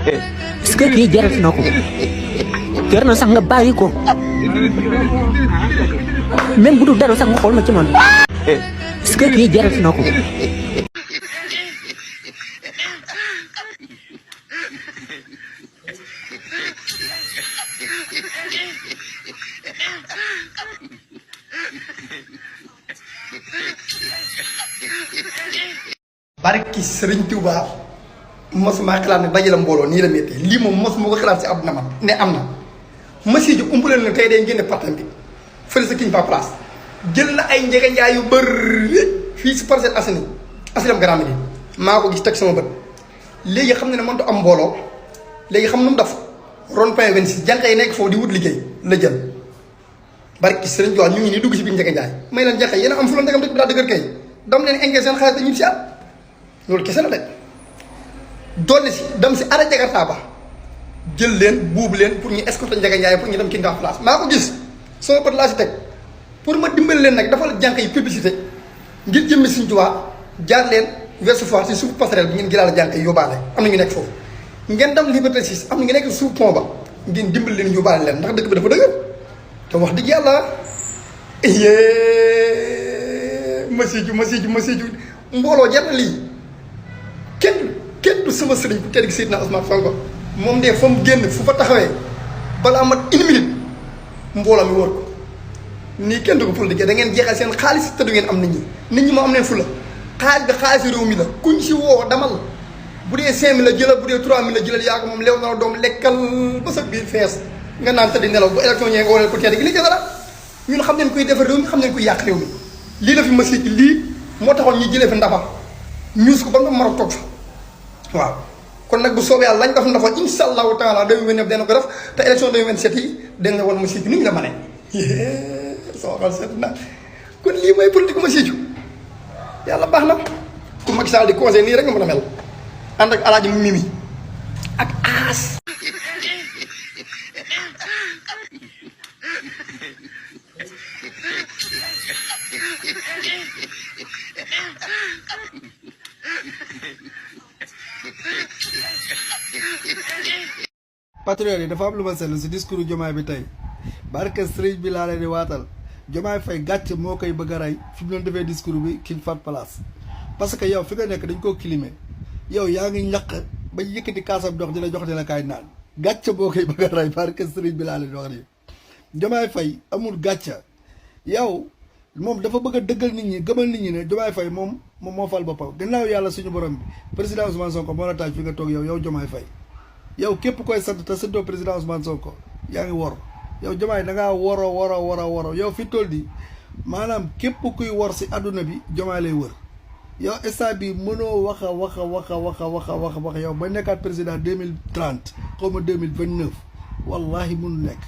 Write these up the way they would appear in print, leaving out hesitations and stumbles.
est-ce que kii jarat na ko jar na sax nga bàyyi ko même bu dul dara sax nga xool ma ci man est-ce que kii jarat na ko barki Serigne Touba mosuma xalaat ne dajale mbooloo nii la métti lii moom mosuma ko xalaat si àdduna man ne am na monsieur Diop umpuleen na tey day génne partam bi fële sa King Fahd Palace jël na ay njeganjaay yu bëri fii si Parcelles Assainies asilam garaam gi maa ko gis teg sama bët léegi xam ne ne mënut am mbooloo léegi xam nu mu def rond point 26 jànq yi nekk foofu di wut liggéey la jël barki Serigne Touba ñu ngi nii dugg si biir njeganjaay may leen jànq yéen a am fu la ndegam dëkk bi daa dëgër kay dam leen engrais seen xaalis te ñib si at loolu kese la de dolli si dem si ara jakarta ba jël leen buubu leen pour ñu escorter Ndiaga Ndiaye pour ñu dem King Fahd Palace maa ko gis sama bët laa si teg pour ma dimbali leen nag dafa la jànq yi publicité ngir jëmmi Sëriñ Tuubaa jaar leen Ouest Foire si suuf passerelle bi ngeen gilaal jànq yi yóbbaale am na ñu nekk foofu ngeen dem Liberté 6 am na ñu nekk suuf pont ba ngeen dimbali leen yóbbaale leen ndax dëkk bi dafa dëgër te wax dëgg yàlla monsieur ju mbooloo jar na lii kenn du sama sëriñ bu tedd gi Seydina Ousmane Sonko moom de fa mu génn fu fa taxawee balaa mat une minute mbooloo mi wër ko nii kenn du ko politique da ngeen jeexal seen xaalis te du ngeen am nit ñi moo am neen fu la xaalis bi xaalisu réew mi la kuñ si woo damal bu dee 5000 la jëlal bu dee 3000 la jëlal yaa ko moom leew na la doom lekkal ba sa biir fees nga naan tëdd nelaw ba élection ñee nga waneel ko tedd gi li jëla la ñun xam neen kuy defar réew mi xam neen kuy yàq réew mi lii la fi monsieur ci lii moo taxoon ñu jëlee fi ndafa ñuus ko ba nga Maroc toog fa waaw kon nag bu soobee yàlla lañ def ndafa insha allahu taala 2029 dana ko def te élection 2027 yi dañ nga wan monsieur ci ni ñu la mënee soo xal seet na kon lii mooy politique monsieur ci yàlla baax na ku Macky Sall di conseil nii rek nga mën a mel ànd ak alaaji Mimi ak aas patriote yi dafa am lu ma seetlu si discours Diomaye bi tey barke sëriñ bi laa leen di waatal Diomaye Faye gàcce moo koy bëgg a rey fi mu doon defee discours bi King Fahd Palace parce que yow fi nga nekk dañ koo climer yow yaa ngi ñaq ba yëkkati kaasam dox di la jox di la kaay naan gàcce moo koy bëgg a rey barke sëriñ bi laa leen di wax nii Diomaye Faye amul gàcce yow moom dafa bëgg a dëggal nit ñi gëmal nit ñi ne Diomaye Faye moom moo fal boppam gannaaw yàlla suñu borom bi président Ousmane Sonko moo la taaj fi nga toog yow Diomaye Faye yow képp koy sant te sëddoo président Ousmane Sonko yaa ngi wor yow Diomaye da ngaa woro yow fi toll di maanaam képp kuy wor si àdduna bi Diomaye lay wër yow instant bi mënoo wax yow ba nekkaat président 2030 xaw ma 2029 wallahi mënu nekk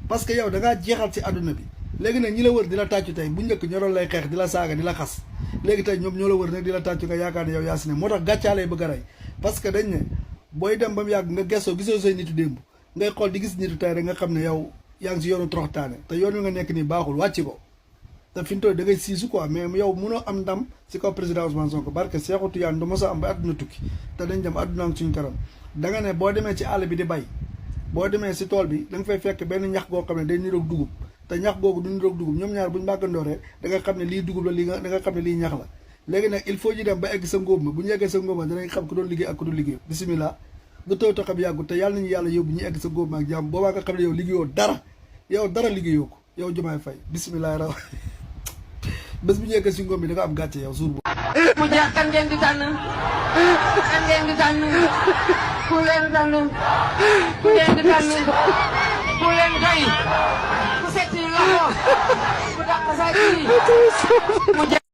parce que yow da ngaa jeexal si àdduna bi léegi nag ñi la wër di la tàccu tey bu njëkk ñoo doon lay xeex di la saaga di la xas léegi tey ñoom ñoo la wër nag di la tàccu nga yaakaar ne yow yaa si ne moo tax gàccaa lay bëgg a rey parce que dañ ne booy dem ba mu yàgg nga gëstoo gisoo say nitu démb ngay xool di gis nitu tey rek nga xam ne yow yaa ngi si yoonu toroxtaane te yoon wi nga nekk nii baaxul wàcc ko te fi mu toll da ngay siisu quoi mais yow mënoo am ndam si kaw président Ousmane Sonko barke Seexu Tijaan du mos a am ba àdduna tukki te dañ dem àdduna ak suñu kanam da nga ne boo demee ci àll bi di bay boo demee si tool bi da nga fay fekk benn ñax goo xam ne day niroog dugub te ñax googu du niroog dugub ñoom ñaar buñu màggandooree da nga xam ne lii dugub la lii da nga xam ne lii ñax la léegi nag il faut ñu dem ba egg sa ngóob ma bu ñu eggee sa ngóob ma danañ xam ku doon liggéey ak ku doon liggéey bisimilah lu taw taxam yàggu te yàlla nañu yàlla yóbbu ñu egg sa ngóob ma ak jàmm boobaa nga xam ne yow liggéeyoo dara liggéeyoo ko yow Diomaye Faye bisimilah raw bés bu ñu egg si ngóob bi da nga am gàcce yow suur mu jeex kan ngeen di tànn ku leen tànn ku leen doy ku setti loxo ku dàq sa ji